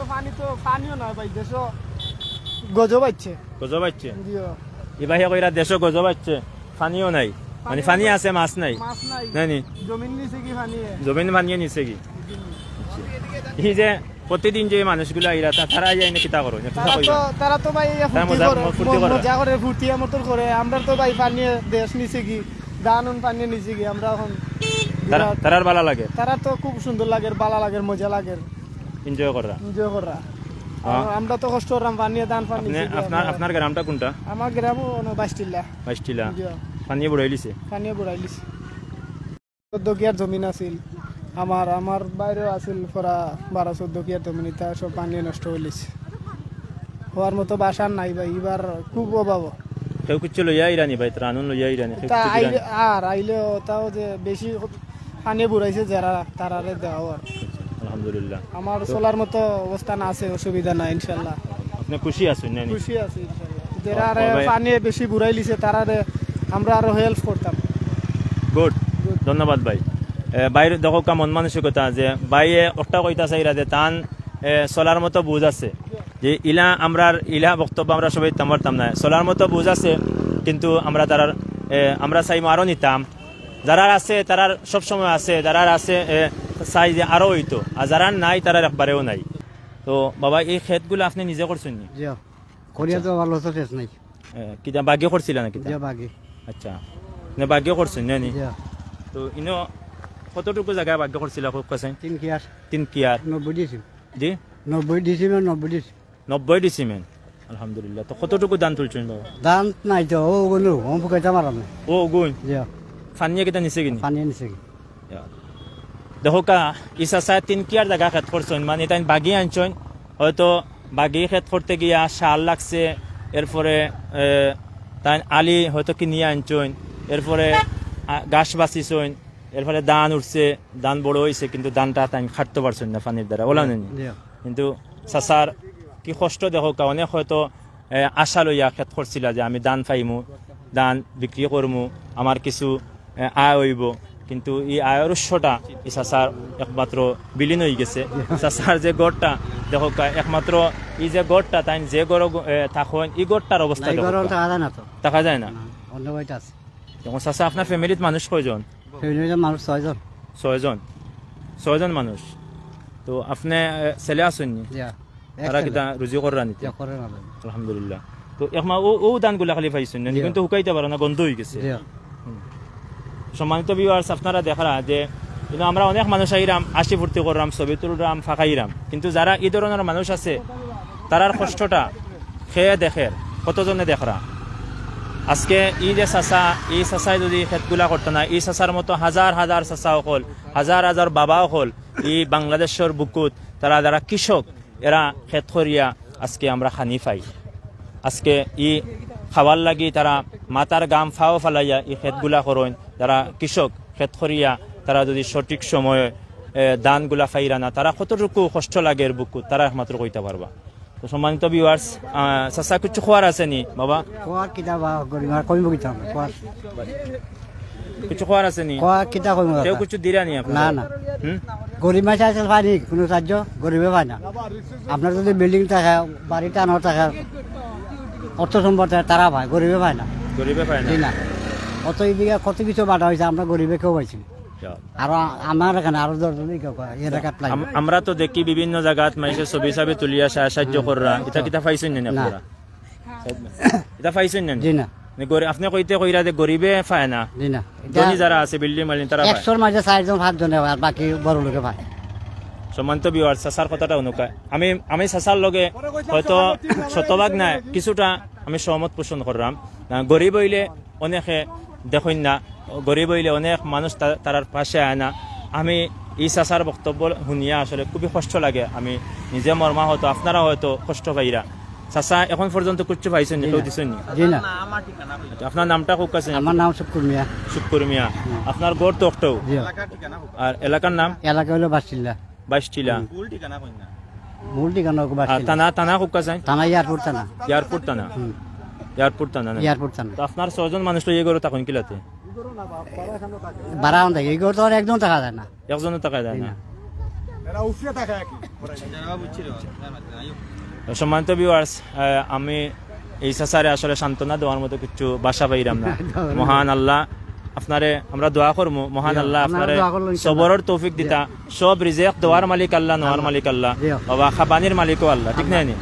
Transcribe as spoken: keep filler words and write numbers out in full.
পানি তো, পানিও নাই ভাই, দেশো গজব আইছে। গজব আইছে? জি। ই ভাইয়ে কইরা দেশো গজব আইছে, পানিও নাই। মানে পানি পানি নাই। আছে, মাছ নাই। মাছ নাই। নাই নি? জমিন নিছে কি পানিয়ে? জমিন পানিয়ে নিছে কি? জি। এই যে প্রতিদিন যে মানুষগুলা আইরা, তা-, তারা আইয়া এনে কিতা করো? একটু তারা কইবা। তো, তারা তো ভাই ইয়া তারা ফুর্তি মজা, করে, মজা ফুর্তি ম-, কররা। মজা করে, ফুর্তি আমতর করে। আমরা তো ভাই পানিয়ে দেশ নিছে কি, ধান উন পানিয়ে নিছে কি, আমরা এখন তারা, বিরাট তারার বালা লাগে। তারা তো খুব সুন্দর লাগে, বালা লাগে, মজা লাগে। এনজয় কররা। এনজয় কররা। হ্যাঁ। আর আমরা তো কষ্ট করলাম, পানিয়ে ধান পানি আপনি, নিছে কি আপনার, আপনার। আপনার গ্রামটা কোনটা? আমার গ্রামও অনো বাইশ টিলা। বাইশ টিলা। জি। পানিয়ে বুড়াইলিছে? পানিয়ে বুড়াইলিছে। চোদ্দ কিয়ার জমিন আছিল আমার, আমার বাইরেও আছিল প্রায় বারো চোদ্দ কিয়ার জমিন, ইতা সব পানিয়ে নষ্ট অইলিছে। হওয়ার মতো বাসার নাই ভাই, এবার খুব অভাব। কেউ কিচ্ছু লইয়া আইরা নি ভাই, ত্রাণ লইয়া আইরা নি, কেউ তা কিচ্ছু দিরা আইলে, নি? আর আইলেও তাও যে বেশি পানিয়ে বুড়াইছে যারা, তারারে দেওয়া আর। আলহামদুলিল্লাহ। আমার তো চলার মতো অবস্থান আছে, অসুবিধা নাই ইনশাল্লাহ। আপনি খুশি আছেন, না নি? খুশি আছি ইনশাল্লাহ। যারা আরে ভাই। পানিয়ে বেশি বুড়াইলিছে, তারারে আমরা আরো হেল্প করতাম। গুড। গুড। ধন্যবাদ ভাই। এ, ভাইর দেখো কা মন মানসিকতা যে ভাইয়ে একটা কইতা চাইরা যে তান, এ, চলার মতো বুঝ আছে। যে ইলা আমরার, ইলা বক্তব্য আমরা সবাই দিতাম পারতাম না। চলার মতো বুঝ আছে, কিন্তু আমরা তারার, এ, আমরা চাইমু আরো নিতাম। যারার আছে, তারার সব সময় আছে, যারার আছে, এ, চাই যে আরো অইতো, আর যারার নাই, তারার একবারেও নাই। তো বাবা, এই খেতগুলা আপনি নিজে করছেন নি? জি। করিয়া তো ভালো তো শেষ নাই। এ, কিতা বাগি করছিলা না কিতা? জি, বাগি। আচ্ছা, না বাগি করছেন না নি? জি। তো ইনো কতটুকু জায়গা বাগি করছিলা, খুব কাছে? তিন কিয়ার। তিন কিয়ার। নব্বই ডিসিম। জি? নব্বই ডিসিম আর নব্বই ডিসিম। নব্বই ডিসিমেন। আলহামদুলিল্লাহ। তো কতটুকু ধান তুলছেন বাবা? ধান নাই তো, ও ওগুলো, ও ফুকাইতে পারলাম না। ও ওগুন? জি। পানিয়ে কিতা নিছে কিনি? পানিয়ে নিছে কি? ইয়া। দেখো কা, ই চাচায় তিন কিয়ার জাগা খেত করছইন, মানে তাইন বাগি আনছইন, হয়তো বাগি খেত করতে গিয়া সার লাগছে, এরপরে, এ, তাইন আলি হয়তো কিনিয়া আনছইন, এরপরে, আ, ঘাস বাছিছইন, এরপরে ধান উঠছে, ধান বড় অইছে, কিন্তু ধানটা তাইন কাটতে পারছইন না পানির দ্বারা, ওলা নি? জি। কিন্তু চাচার কি কষ্ট দেখো কা, অনেক হয়তো, এ, আশা লইয়া খেত করছিলা যে আমি ধান পাইমু, ধান বিক্রি করমু, আমার কিছু, এ, আয় অইবো, কিন্তু ই আয়র উৎসটা ই চাচার একমাত্র বিলীন অইগেছে। চাচার যে ঘরটা দেখো কা, একমাত্র ই যে ঘরটা তাইন যে ঘরো, এ, থাকইন, ই ঘরটার অবস্থা না, ই দেখো ঘরো কা। থাকা যায় না তো। থাকা যায় না? না, অন্য বাড়িতে আছে। এখন চাচা, আপনার ফ্যামিলিত মানুষ কয়জন? ফ্যামিলিত মানুষ ছয়জন। ছয়জন? ছয়জন মানুষ। তো আপনে, এ, ছেলে আছইন নি? জি, এক তারা ছেলে। কিতা রুজি কররা নি তে? জি, করে না ভাই। আলহামদুলিল্লাহ। তো একমা ও, ও ধানগুলা খালি পাইছইন না নি? জি। কিন্তু হুকাইতা পাররা না, গন্ধ অইগেছে। জি। হুম। সম্মানিত ভিউয়ার্স, আপনারা দেখরা যে কিন্তু আমরা অনেক মানুষ আইরাম, হাসি ফুর্তি কররাম, ছবি তুলরাম, ফাঁকাইরাম, কিন্তু যারা ই ধরনর মানুষ আছে, তারার কষ্টটা কে দেখের, কতজনে দেখরা? আজকে ই যে চাচা, ই চাচায় যদি খেতগুলা করতা না, ই চাচার মতো হাজার হাজার চাচা অকল, হাজার হাজার বাবা অকল, ই বাংলাদেশর বুকুত তারা যারা কৃষক, এরা খেত করিয়া আজকে আমরা খানি পাই। আজকে ই খাওয়ার লাগি তারা মাথার ঘাম পাও ফালাইয়া ই খেতগুলা করইন। যারা কৃষক, খেত করিয়া তারা যদি সঠিক সময়ে, এ, ধানগুলা পাইরা না, তারা কতটুকু কষ্ট লাগের বুকুত, তারা একমাত্র কইতা পারবা। তো সম্মানিত ভিউয়ার্স, আহ, চাচা, কিছু কওয়ার আছে নি বাবা? কওয়ার কিতা বা, গরিব আর কইব কিতা আমরা, কওয়ার। কিছু কওয়ার আছে নি? কওয়ার কিতা কইব কেউ দাদা? কিছু দিরা নি আপনারা? না, না। হুম? গরিব মাঝে আছে পানি, কোনো সাহায্য গরিবে পায় না। আপনার যদি বিল্ডিং থাকে, বাড়ি টানো থাকে, অর্থ সম্পদ থাকে, তারা পায়, গরিবে পায় না। গরিবে পায় না। জি না। অত এই দিকে কত কিছু বাধা হয়েছে, আমরা গরিবে কেউ পাইছি না। আরো আ-, আমার এখানে আরো দশ জন এই কেউ করে, এলাকাত লাগে। আম-, আমরা তো দেখি বিভিন্ন জায়গাত মানুষের ছবি ছবি তুলিয়া সা-, সাহায্য হুম। কররা, এটা তো। কিতা পাইছেন না না। আপনারা? এটা পাইছেন না? জি না। মানে গরি-, আপনি কইতে কইরা যে গরিবে পায় না, জি না। এটা ধনী যারা আছে, বিল্ডিং মালিক, তারা পায়। একশোর মাঝে চারজন, পাঁচজনে পায়, আর বাকি বড় লোকে পায়। সম্মানিত ভিউয়ার, চাচার কথাটা অনুকা, আমি, আমি চাচার লগে হয়তো শতভাগ না, কিছুটা আমি সহমত পোষণ করলাম। না, গরিব হইলে অনেকে দেখইন না, গরিব হইলে অনেক মানুষ তা-, তারার পাশে আয় না। আমি এই চাচার বক্তব্য শুনিয়া আসলে খুবই কষ্ট লাগে। আমি নিজে মর্মাহত, আপনারা হয়তো কষ্ট পাইরা। চাচা, এখন পর্যন্ত কিচ্ছু পাইছেন নি, জি কেউ না। দিছেন নি? জি না। আচ্ছা, আপনার নামটা খুব কাছে? আমার নাম শুক্কুর মিয়া। শুক্কুর মিয়া। হুম। আপনার ঘর তো একটাও? জি। আর এলাকার নাম? এলাকা হলো বাসিল্লা। বাইশ টিলা। হুম। মূল ঠিকানা কই না? মূল ঠিকানা ওকে আর বাসিল্লা। থানা, থানা কোন কাছে? থানা এয়ারপোর্ট থানা। এয়ারপোর্ট থানা? হুম। এয়ারপোর্ট থানা না? এয়ারপোর্ট থানা। তো আপনার ছয়জন মানুষ লইয়া এই ঘরো থাকইন কিলাতে? বারা অন থাকে। এই ঘরো তো আর একজন থাকা যায় না। একজনও থাকা যায় জি না? না। এরা উফরে থাকে আর কি। সম্মানিত ভিউয়ার্স, আমি এই চাচারে আসলে সান্ত্বনা দেওয়ার মতো কিছু ভাষা পাইরাম না। মহান আল্লাহ আপনারে আমরা দোয়া করমু, মহান আল্লাহ আপনারে সবরর তৌফিক দিতা। সব রিজেক দেওয়ার মালিক আল্লাহ, নেওয়ার মালিক আল্লাহ, বাবা খাবানির মালিকও আল্লাহ, ঠিক না নি?